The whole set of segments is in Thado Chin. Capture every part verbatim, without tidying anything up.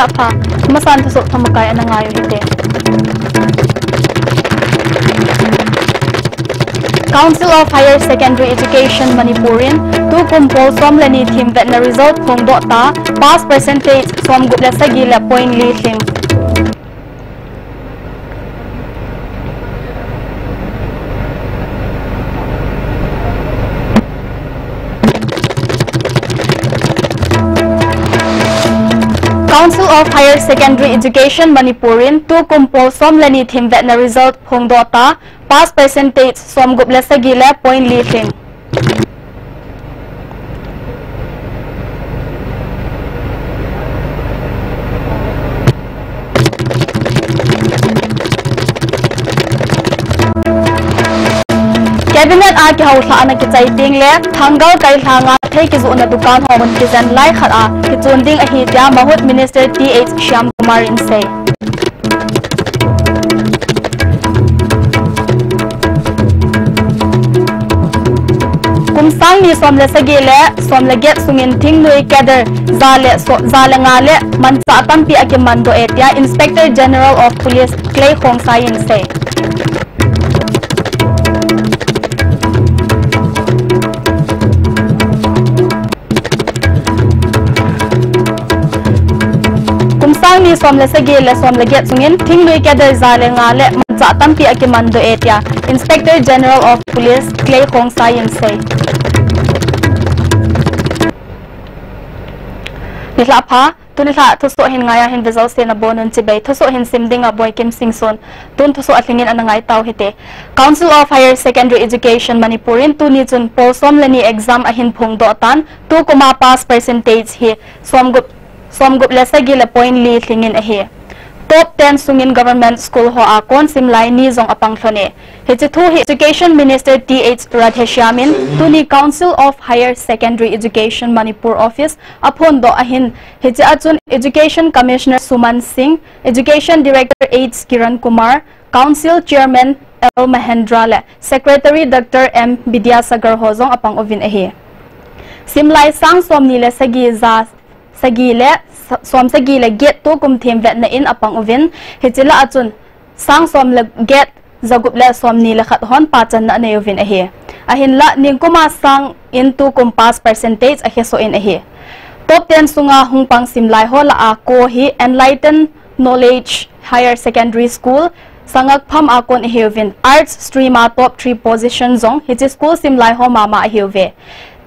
Apha, masan thusoh thamakai ana ngai u hite. Council of Higher Secondary Education Manipur in tukum pol som le ni themvetna result phongdoh ta, pass percentage som gup le sagi le point li lhing. Council of Higher Secondary Education Manipur in tukum pol som le ni themvetna result phongdoh ta, pass percentage som gup le sagi le point li lhing. Cabinet a kihoulhah ana kichai teng le Thangal Kailhang a thei kijohna dukan ho mun kijen lai khat a kichon ding ahi tia Mahut Minister T H Shyamkumar in sei. Kum sang ni som le sagi le som le get sungin thingnoi cadre ja le so, ja le nga le manchah tampi akimandoh e tia Inspector General of Police Clay Khongsai in sei. Kum sang ni som le sagi le som le get sungin thingnoi cadre ja le nga le manchah tampi akimandoh e tia Inspector General of Police Clay Khongsai in sei. Nilhah pha, tuni lhah thusoh hin ngai a hin ve jouse nabonun chibai, thusoh hin sim ding a Boikim Singson, tun thusoh alhingin ana ngai tau hite. Council of Higher Secondary Education Manipur in tuni chun pol som le ni exam ahin phongdoh tan, tukum a pass percentage hi som gup, som gup le sagi le point li lhingin ahi. Top ten sungin government school ho a kon simlai ni jong apang lhon e. Hiche thu hi Education Minister T H Radheshyam in tuni Council of Higher Secondary Education Manipur office aphondoh ahin, hiche a chun Education Commissioner Suman Singh, Education Director H Kiran Kumar, Council Chairman L Mahendra le Secretary Doctor M Bidyasagar ho jong apang uvin ahi. Simlai sang som ni le sagi ja, sagi le, som sagi le get tukum themvetna in apang uvin, hiche lah a chun sang som le get ja gup le som ni le khat hon pachanna anei uvin ahi. Ahinla, ningkum a sang in tukum pass percentage akhesoh in ahi. Top ten sunga hung pang simlai ho lah a ko hi Enlighten Knowledge Higher Secondary School, Sangakpham a kon ahiuvin, Arts stream a top three position jong hiche school simlai ho mama ahiuve.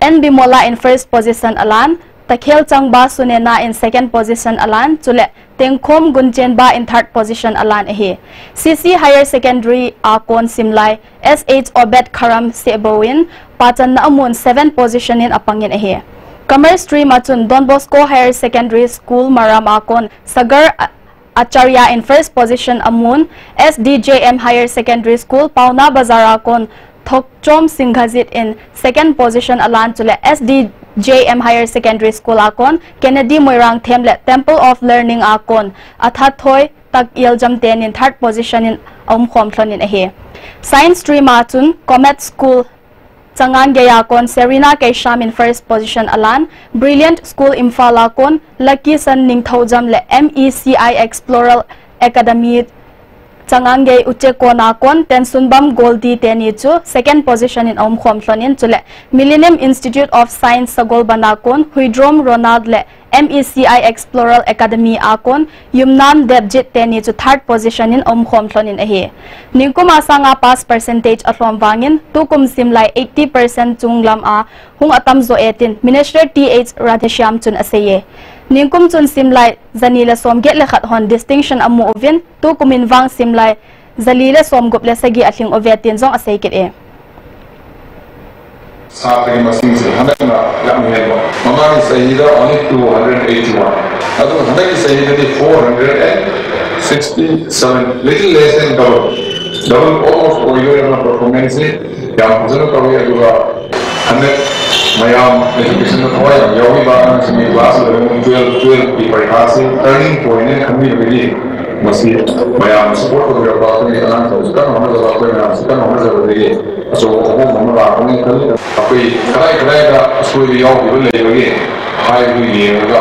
N Bimola in first position alan, Takhel Changba Sunena in second position alan, chule Tengkhom Gunchenba in third position alan ahi. C C Higher Secondary a kon simlai S H Obed Kharam Sehbo in pachanna amun seven position in apangin ahi. Commerce stream a chun Don Bosco Higher Secondary School Maram a kon Sagar A-, Acharya in first position amun, S D J M Higher Secondary School Paona Bazar a kon Thokchom Singhajit in second position alan, chule S D J M Higher Secondary School a kon Kennedy Moirangthem le Temple of Learning a kon Athathoi Takyelljam tenin third position in aumkhom lhonin ahi. Science stream a chun Comet School Changangei a kon Serena Keisham in first position alan, Brilliant School Imphal a kon Lucky Sun Ningthoujam le M E C I Explorer Academy Changangei Uchekon a kon Tensunbam Goldie teni chu second position in aumkhom lhonin, chule Millennium Institute of Science Sagolband a kon Huidrom Ronald le M E C I Explorer Academy a kon Yumnam Debjit teni chu third position in aumkhom lhonin ahi. Ningkum a sanga pass percentage alhom vangin tukum simlai eighty percent chunglam a hung atam jo e tin Minister T H Radheshyam chun aseiye. Ningkum chun simlai jani le somget le khat hon distinction amu uvin, tukum in vang simlai jali le somgup le sagi alhing uve tin jong asei kit e. छात्र की मशीन से हमें ना या मुझे ममानी चाहिए था only two hundred eighty one। अब हमें की चाहिए थी four hundred and sixty seven, little less than double। Double almost over your performance से या मुझे तो कभी अगुआ हमें मयाम education में थोड़ा या भी बात में से class eleven twelve twelve की परीक्षा से turning point है। खंडी लगी मसी मयाम support को भी बात नहीं करना तो उसका हमें जरूरत है ना, उसका हमें जरूरत है। ꯑꯆꯧꯕ ꯊꯕꯛ ꯑꯃ ꯂꯥꯛꯀꯅꯤ ꯈꯜꯂꯤ꯫ ꯑꯩꯈꯣꯏ ꯀꯗꯥꯏ ꯀꯗꯥꯏꯗ ꯑꯁꯣꯏꯕ ꯌꯥꯎꯈꯤꯕ ꯂꯩꯕꯒꯦ ꯍꯥꯏꯕꯗꯨ ꯌꯦꯡꯉꯒ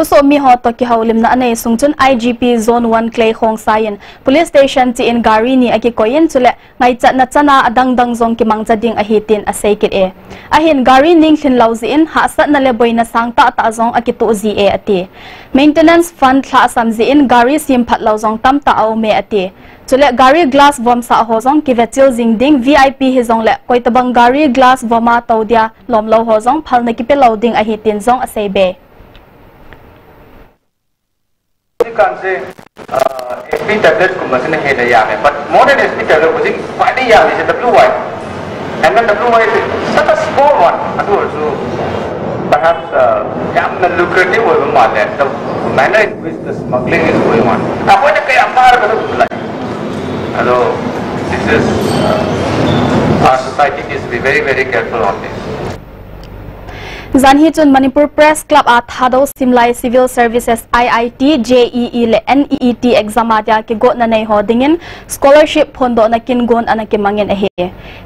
Thusoh mi ho toh kihoulimna anei sung chun I G P Zone one Klei Khongsai in police station cheh in gari ni akikoi in, chule ngaichatna chan a adangdang jong kimangcha ding ahi tin asei kit e. Ahin gari ning lhin lou jeh in hahsatna le boina sang tahtah jong akitoh ji e ati. Maintenance fund lhahsam jeh in gari sem phat lou jong tamtah aum e ati. Chule gari glass vomsah ho jong kivechil jing ding, V I P hijongle koitabang gari glass vom a tou dia lomlou ho jong phalna kipe lou ding ahi tin jong asei be. Hujikkanse, uh, S P tablet kum masina hena yame, but more than S P tablet, hujik khwai yame se W Y. And then W Y is such a small one. Adu also perhaps, uh, yamna lucrative oiba male. The manner in which the smuggling is going on. Akoina kayamar ka tu lai. Hello, this is, uh, our society needs to be very, very careful on this. Janhi chun Manipur Press Club a Thadou Simlai Civil Services I I T, J E E le N E E T exam a dia kigotna nei ho dingin scholarship phondohna kingon ana kimangin ahi.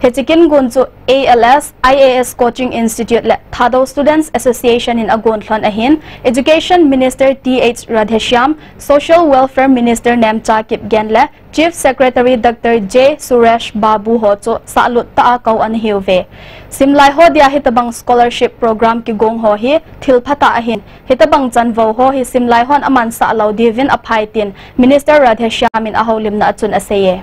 Hiche kingon chu A L S, I A S Coaching Institute le Thadou Students Association in agon lhon ahin, Education Minister T H Radheshyam, Social Welfare Minister Nemcha Kipgen le Chief Secretary Doctor J Suresh Babu ho chu sahlut tah a kou ana hiuve. Simlai ho dia hitabang scholarship program kigong ho hi thil phatah ahin, hitabang chanvou ho hi simlai hon amansah lou diuvin aphai tin Minister Radheshyam in ahoulimna a chun asei e.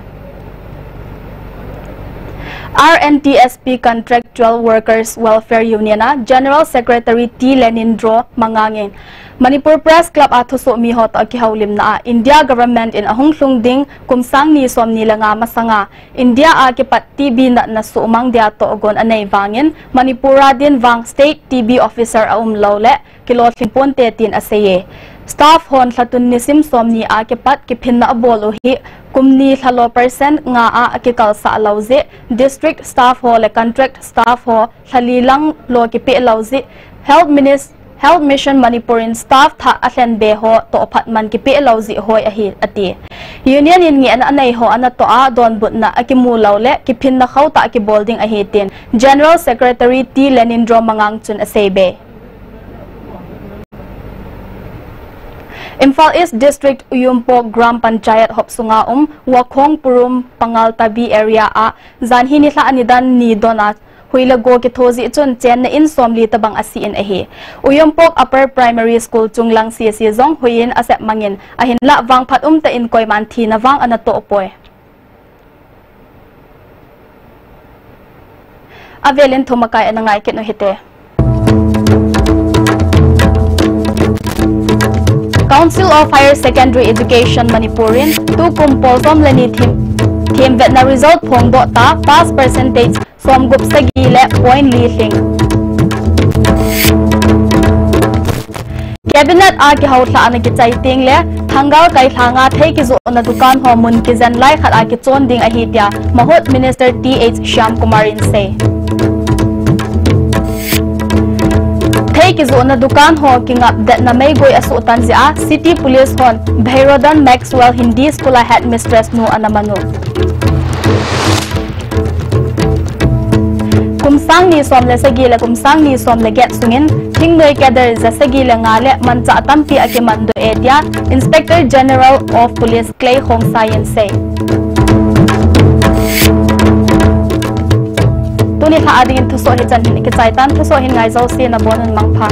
R N T S P Contractual Workers Welfare Union a General Secretary T Lenindro Mangang in Manipur Press Club a thusoh mi ho toh kihoulimna a India government in ahung lhung ding kum sang ni somni le nga masanga India a kipat T B natna suhmang dia tohgon anei vangin Manipur a din vang state T B officer aum lou le kilolhin ponte tin asei e. Staff hon lhatun nisim somni a kipat kiphinna abol u hi kum ni lhalo percent nga a akikalsah lou jeh, district staff ho le contract staff ho lhali lang lo kipeh lou jeh, Health Minis-, Health Mission Manipur in staff thah alhen be ho tohphat man kipeh lou jeh hoi ahi ati. Union in ngehna anei ho ana toh a donbutna akimu lou le kiphinna khauhtah kibol ding ahi tin General Secretary T Lenindro Mangang chun asei be. Imphal East District Uyumpok Gram Panchayat hop sunga um Wakhong Purum Pangal Tabi area a janhi nilhah nidan ni dona hui le go kitho jeh chun chenna in somli tabang asih in ahi. Uyumpok Upper Primary School chunglang C C jong hui in asep mangin ahinlah vangphat umtah in koiman thina vang ana toh poi. Avelin thumakai ana ngai kit u hite. Council of Higher Secondary Education Manipur in tukum polsom le ni thim, thim vetna result phongdoh ta, pass percentage somgup sagi le point li lhing. Cabinet a kihoulhah ana kichai teng le, Thangal Kailhanga thei kijohna dukan ho mun kijen lai khat a kichon ding ahi tia, Mahut Minister T H Shyamkumar in sei. Thei kijohna dukan ho kingapdetna meigoi asohtan jeh a, City Police hon Bhairodhan Maxwell Hindi School a Headmistress nu ana man u. Kum sang ni som le sagi le kum sang ni som le get sungin thingnoi cadre ja sagi le nga le manchah tampi akimandoh e tia Inspector General of Police Klei Khongsai in sei. Tuni lha a dingin thusoh hichan hin kichai tan, thusoh hin ngai jouse nabonun mangpha.